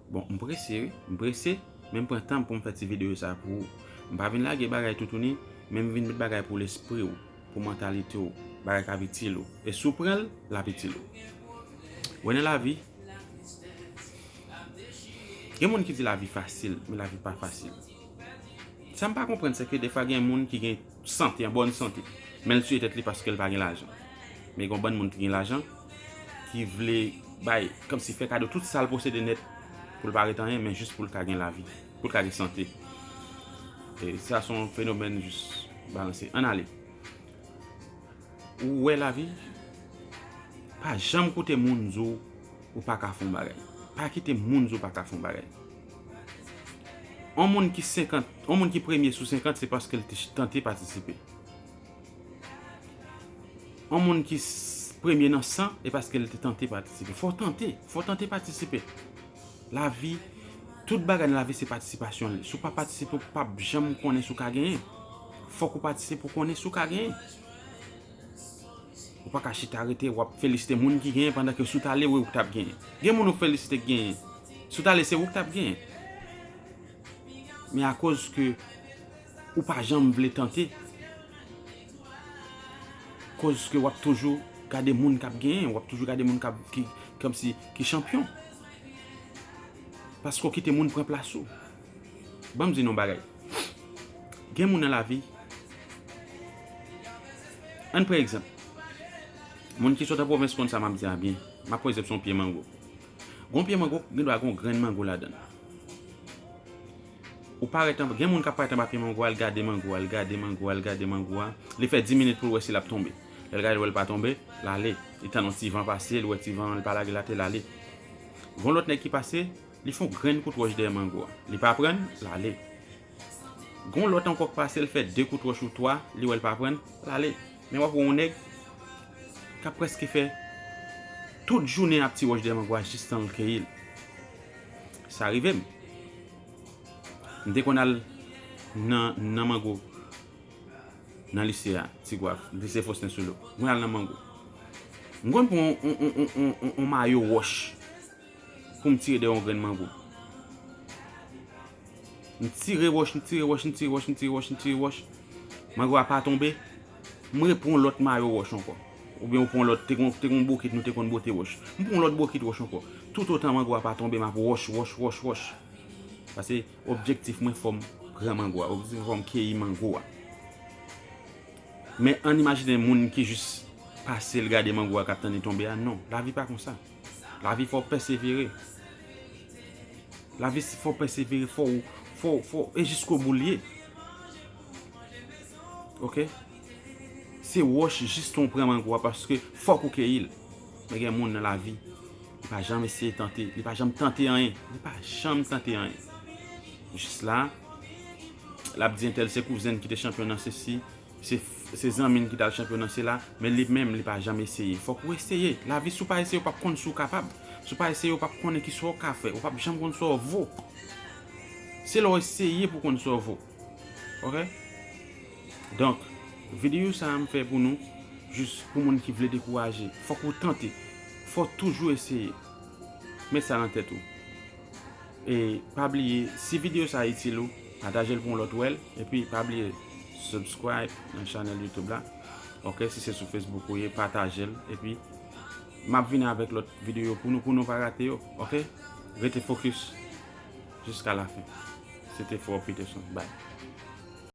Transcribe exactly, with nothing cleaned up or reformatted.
Bon, m prese, wi. M prese, men m pran tan m pou m fè ti videyo sa pou ou. M pa vin lage bagay toutouni, men m vin met bagay pou lespri w, pou mantalite w, bagay k ap itil ou. E si w pran l, l ap itil ou. Wè, nan lavi, gen moun ki di lavi fasil, men lavi pa fasil. Sa m pa konprann, se ke defwa gen moun ki gen sante, an bòn sante, men l tiye tèt li paske l pa gen lajan. Men gen yon bann moun ki gen lajan, ki vle bay, kòmsi fè kado tout sa l posede nèt pou l pa ret anyen, men jis pou l ka gen lavi, pou l ka gen sante. E sa se yon fenomèn jis balanse. Ann ale. Ou wè lavi, pa janm koute moun di w ou pa ka fè yon bagay. Pa kite moun di w pa ka fè yon bagay. On moun ki senkant, on moun ki premye sou senkant, se paske l te tante patisipe. On moun ki s- premye nan san, e paske l te tante patisipe. Fò w tante, fò w tante patisipe. Lavi, tout bagay nan lavi se patisipasyon li. Si w pa patisipe, ou p ap janm konnen si w ka genyen. Fòk ou patisipe pou konnen si w ka genyen. Ou pa ka chita rete, w ap felisite moun ki genyen pandan ke si w t ale, ou t ap genyen. Gen moun ou felisite k genyen. Si w t ale, se ou k t ap genyen. Men akoz ke ou pa janm vle tante, koz ke w ap toujou gade moun k ap genyen, w ap toujou gade moun k ap, ki, kòmsi, ki chanpyon. Paske w kite moun pran plas ou. Ban m di nou yon bagay. Gen moun nan lavi, ann pran egzanp. Moun ki sot an pwovens konn sa m ap di a byen. M ap pran egzanp sou yon pye mango. Gon pye mango, gen dwa gon grenn mango ladan l. Ou parèt anba, gen moun k ap parèt anba pye mango a, l gade mango a, l gade mango a, l gade mango a. Li fè dis minit pou l wè si l ap tonbe. Lè l gade, l wè l pa tonbe, l ale. Li tann yon ti van pase, l wè ti van an, l pa lage l atè, l ale. Gon lòt nèg ki pase, li fè yon grenn kout wòch dèyè mango a. Li pa pran l, l ale. Gon lòt ankò k pase, l fè de kout wòch ou twa, li wè l pa pran l, l ale. Men w ap wè yon nèg k ap prèske fè tout jounen ap ti wòch dèyè mango a jistan l keyi l. Sa rive m. M te konn al nan, nan mango, nan lise a, Tigwav, lise Faustin Souleau. M konn al nan mango. M konn pran yon, yon, yon mayo wòch pou m tire dèyè yon grenn mango. M tire wòch, m tire wòch, m tire wòch, m tire wòch, m tire wòch. Mango a pa tonbe. M repran lòt mayo wòch ankò. Oubyen ou pran lòt, te gon, te gon bokit nou te konn bwote wòch. M pran lòt bokit wòch ankò. Toutotan mango a pa tonbe, m ap wòch, wòch, wòch, wòch. Paske objektif mwen fò m pran mango a. Objektif mwen fò m keyi mango a. Men ann imajine moun ki jis pase l gade mango a k ap tann li tonbe a. Non, lavi pa konsa. Lavi fò w pèsevere. Lavi fò w pèsevere, fò w, fò w, fò w, e jiskobou l ye. Oke? Se wòch jistan w pran mango a paske fòk ou keyi l. Men gen moun nan lavi, li pa janm eseye tante, li pa janm tante anyen, li pa janm tante anyen. Jis la, l ap di entèl se kouzen l ki te chanpyon nan sesi, se, se zanmi l ki t al chanpyon nan sela, men li menm li pa janm eseye. Fòk ou eseye. Lavi, si w pa eseye, ou p ap konn si w kapab. Si w pa eseye, ou p ap konnen kisa w ka fè. Ou p ap janm konn sa w vo. Se lè w eseye pou w konn sa w vo. Oke? Donk, videyo sa a m fè pou nou, jis pou moun ki vle dekouraje. Fòk ou tante. Fò w toujou eseye. Met sa nan tèt ou. E pa bliye, si videyo sa a itil ou, pataje l pou yon lòt wè l. Epi pa bliye, subscribe nan chanèl YouTube la. Oke, si se sou Facebook ou ye, pataje l. Epi m ap vini avèk lòt videyo pou nou, pou nou pa rate yo. Oke? Rete fokis jiska lafen. Se te Frè Peterson. Bye.